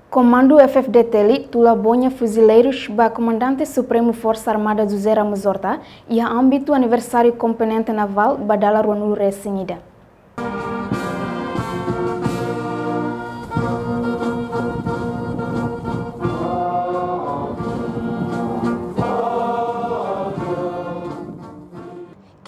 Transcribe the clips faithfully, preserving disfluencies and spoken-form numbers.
Komandu F-FDTL tula boña fuzileirus ba Komandante Supremu Forsa Armada José Ramos Horta iha ámbitu aniversáriu Komponente Navál ba dala ruanulu-resin-ida.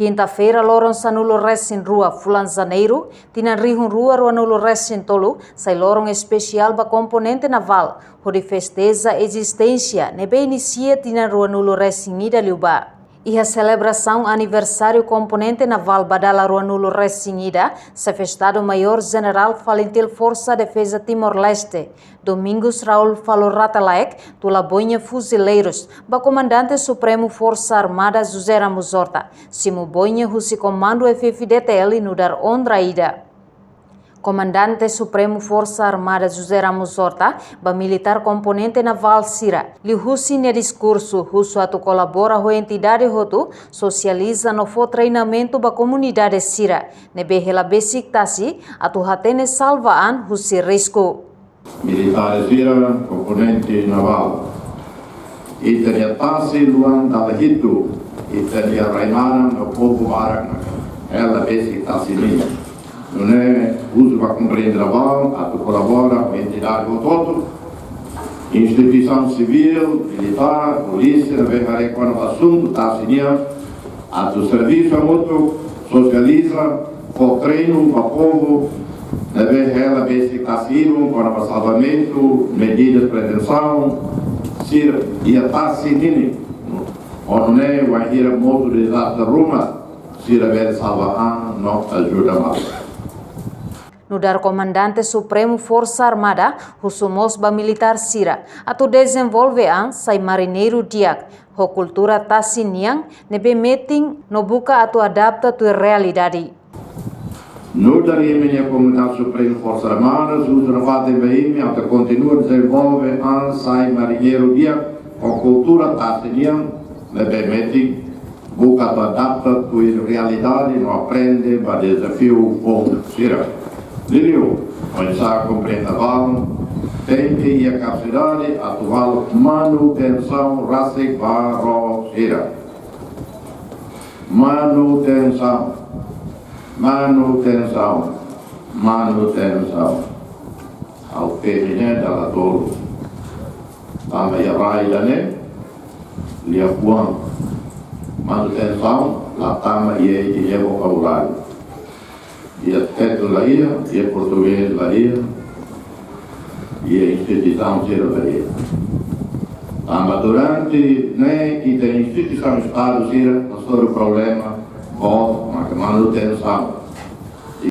Kinta-feira, loron sanulu-resin-rua fulan Janeiru, tinan rihun rua ruanulu-resin-tolu, sai loron espesiál ba Komponente Navál, hodi festeja ezisténsia ne'ebé inisia tinan ruanulu-resin-ida liubá. Iha selebrasaun aniversáriu Komponente Navál ba dala ruanulu-resin-ida, Xefe Estadu-Maiór Jenerál Falintil Forsa Defeza Timor-Leste, Domingos Raul Falur Rate Laek, tula boña fuzileirus ba Komandante Supremu Forsa Armada José Ramos Horta, simu boña husi Komandu F-FDTL nu'udar onra ida. Komandante Supremu Forsa Armada José Ramos Horta ba militár Komponente Navál sira, liuhusi nia diskursu, husu atu kolabora ho entidade hotu, sosializa no fó treinamentu ba komunidade sira ne'ebé hela besik tasi atu hatene salva an husi risku. Militár sira, Komponente Navál, ita-nia tasi luan dala hitu, ita-nia rai-maran no povu barak hela besik tasi nian. Nune'e, husu ba Komponente Navál atu kolabora ho entidade hotu-hotu, instituisaun sivíl, militár, polísia, ne'ebé haree kona-ba asuntu tasi nian, atu servisu hamutuk, sosializa, fó treinu ba povu ne'ebé hela besik tasi ibun kona-ba salvamentu, medidas prevensaun sira iha tasi ninin. Nune'e, wainhira mosu dezastre ruma, sira bele salva an no ajuda malu. Nu'udar Komandante Supremu Forsa Armada, husu mós ba militár sira atu dezenvolve an sai marineiru di'ak, ho kultura tasi nian ne'ebé metin no buka atu adapta tuir realidade. Nu'udar imi-nia Komandante Supremu Forsa Armada, husu nafatin ba imi atu kontinua dezenvolve an sai marineiru di'ak ho kultura tasi nian ne'ebé metin, buka atu adapta tuir realidade no aprende ba dezafiu foun sira. Liuliu, oinsá Komponente Navál tenke iha kapasidade atu halo manutensaun rasik ba ró sira. Manutensaun, manutensaun, manutensaun. Ha'u temi ne'e dala tolu. Tanba iha rai ida-ne'e, liafuan manutensaun la tama iha ita-nia vokabuláriu. Iha tetun la iha, iha portugés la iha, iha instituisaun sira la iha. Tanba durante ne'e ita-nia instituisaun Estadu sira hasoru problema boot, maka manutensaun.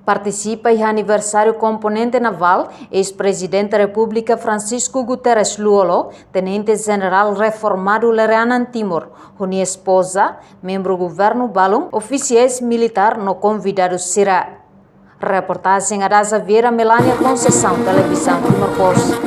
Partisipa iha aniversáriu Komponente Navál, eis-Prezidente Repúblika Francisco Guterres Lú-Olo, Tenente Jenerál reformadu Lere Anan Timur, ho nia espoza, membru governu balun, ofisiais militár no konvidadu sira. Reportajen Adaza Vieira, Melania Conceição, Televizaun Timor Post.